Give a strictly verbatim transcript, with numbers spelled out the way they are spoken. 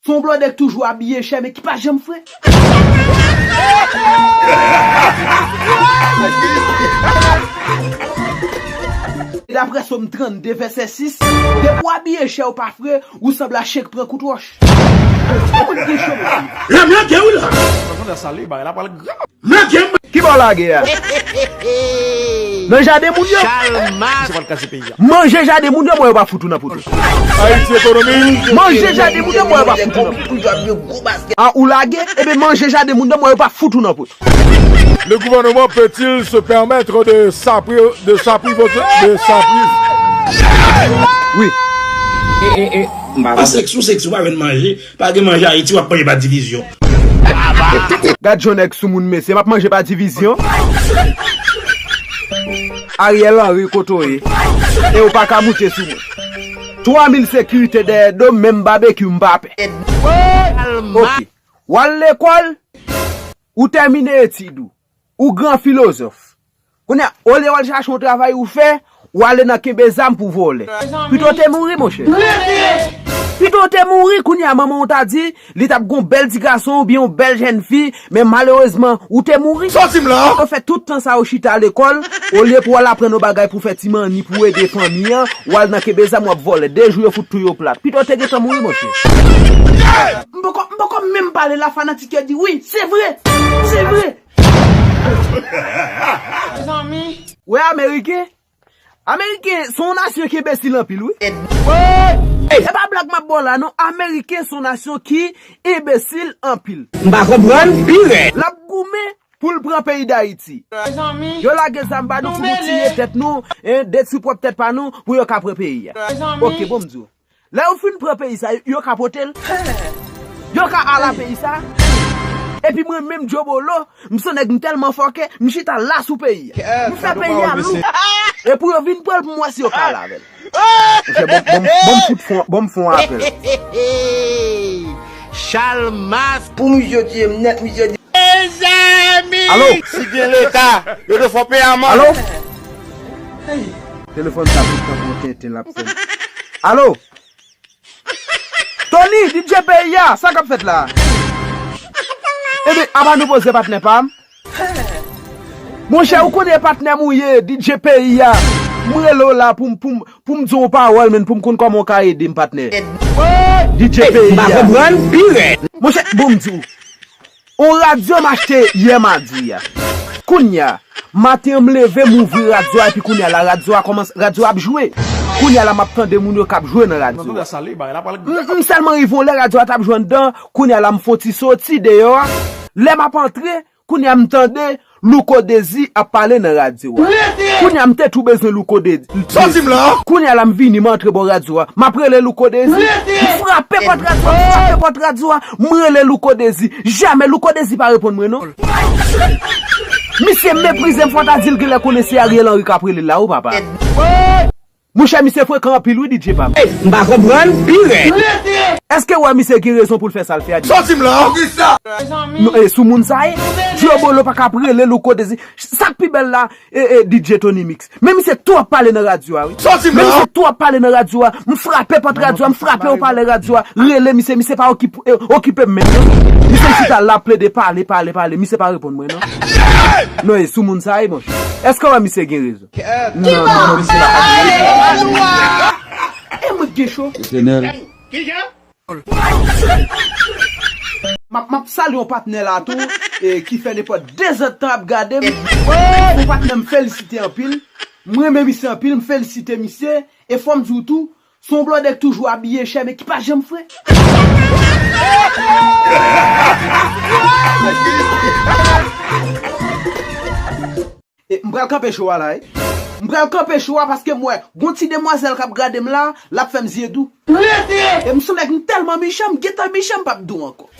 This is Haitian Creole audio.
Se yon blòdè k toujou abiye chè, men ki pa janm fre. Daprè Sòm trannde, vèsè sis, depi w abiye chè, ou pa fre, ou sanble a chen k pran kout wòch. Ou moun ki cho, mesye. Lè m lage w la. Patwon nan sale, bagay la pral grav. M lage m. Ki bò w lage a? Nan jaden moun yo. Chalmas. Misye pral kraze peyi a. Manje jaden moun yo, bò yo pa fout ou nan poto. Ayiti ekonomi. Manje jaden moun yo, bò yo pa fout ou nan poto. A, ou lage, ebe manje jaden moun yo, bò yo pa fout ou nan poto. Le gouvernement peut-il se permettre de s'appri-, de s'apprivoter, de s'appri-, wi. E, e, e, m pa konprann. Sèks ou sèks ou pa jwenn manje, pa gen manje Ayiti, w ap manje pa divizyon. Gad jan nèg sou moun, mesye, m ap manje pa divizyon. Ariel Henry, kote w ye? E ou pa ka moute sou mwen. Twa mil sekirite dèyè do m, menm babekyou m pa pè. Ok. W al lekòl, ou tèmine etid ou. Ou gran filozòf. Kounye a, olye w al chache yon travay ou fè, ou ale nan kenbe zam pou vòlè. Pito w te mouri, monchè. Pito w te mouri, kounye a manman w ta di, li t ap gon bèl ti gason oubyen yon bèl jèn fi, men malerezman, ou te mouri. Sòti m la! Ou fè tout tan sa yo chita lekòl, olye pou w al aprann yon bagay pou fè ti manni pou ede fanmi an, ou al nan kenbe zam w ap vòlè. De jou yo fout touye w plat. Pito w te gentan mouri, monchè. M poko, m poko menm pale la, fanatik yo di wi, se vre! Se vre! Mezanmi. Wè Ameriken? Ameriken se yon nasyon ki enbesil anpil, wi. E pa blag m ap ba w la, non. Ameriken se yon nasyon ki enbesil anpil. M pa konprann, pi rèd. L ap goumen pou l pran peyi Dayiti. Mezanmi. Yo lage zam ba nou pou nou tiye tèt nou, en, detwi pwòp tèt pa nou, pou yo ka pran peyi a. Mezanmi. Ok, bon, m di w. Lè yo fin pran peyi sa, yo ka pote l. Yo ka ala peyi sa. Epi mwen menm Djobolo, m se nèg m tèlman fòkè, m chita la sou peyi a. M fè peyi a lou. E pou yo vin pran l pou m wè si yo ka ala avè l. Monchè, bon, bon, bon, m fout fon, bon, m fon apèl. Chalmas. Pou misye tiye m nèt, misye di. Mezanmi! Alo? Si gen leta, yo te fò peye amand. Alo? Telefòn sa tout tan pou tenten l ap fè. Alo? Tony, D J peyi a, sa k ap fèt la? Ebyen, apa nou poze patnè pa m? Monchè, ou konnen patnè m ou ye, D J peyi a. M rele w la pou m, pou m, pou m di w yon pawòl, men pou m konn kòman w ka ede m, patnè. D J peyi a. M pa konprann, pi rèd. Monchè, bon, m di w. On radyo m achte yè madi a. Kounye a, maten an m leve, m ouvri radyo a, epi kounye a la, radyo a kòmanse, radyo a ap jwe. Kounye a la, m ap tande moun yo k ap jwe nan radyo a. M, m sèlman rive yon lè radyo a t ap jwe anndan, kounye a la, m fè yon ti soti deyò a. Lè m ap antre, kounye a, m tande Louko Dezi ap pale nan radyo a. Kounye a, m te tou bezwen Louko Dezi. Sòti m la! Kounye a la, m vini, m antre bò radyo a. M ap rele Louko Dezi. M frape pòt radyo a, m frape pòt radyo a. M rele Louko Dezi. Jamè Louko Dezi pa reponn mwen, non. Misye meprize m, fò ta di l genlè konnen se Ariel Henry k ap rele l la, wi, papa. Monchè, misye frekan anpil, wi, D J pa m. M pa konprann, pi rèd. Èske w wè misye gen rezon pou l fè sa l fè a, D J? Sòti m la! Poukisa? Non, e sou moun sa ye? Djobolo pa ka ap rele Louko Dezi. Sa k pi bèl la, e, e, D J Tony Mix. Men misye tou ap pale nan radyo a, wi. Sòti m la! Men misye tou ap pale nan radyo a. M frape pòt radyo a, m frape opalè radyo a. Rele misye, misye pa okipe, e, okipe m menm, non. Misye chita la ap plede pale, pale, pale. Misye pa reponn mwen, non. Non, e sou moun sa ye, monchè. Èske w wè misye gen rezon? Kèt. Non, non, non, misye pa gen rezon. E mwen k gen cho. Etènèl. M ap, m ap salye yon patnè la tou, e, ki fè nenpòt de zèdtan ap gade m. Yon patnè m felisite anpil. M renmen misye anpil, m felisite misye. E fò m di w tou, se yon blòdè k toujou abiye chè, men ki pa janm fre. E, m pral kanpe cho a la, wi. M pral kanpe cho a paske m wè gon ti demwazèl k ap gade m la, l ap fè m zye dou. E m se nèg m tèlman mechan, m gentan mechan, m p ap dou ankò.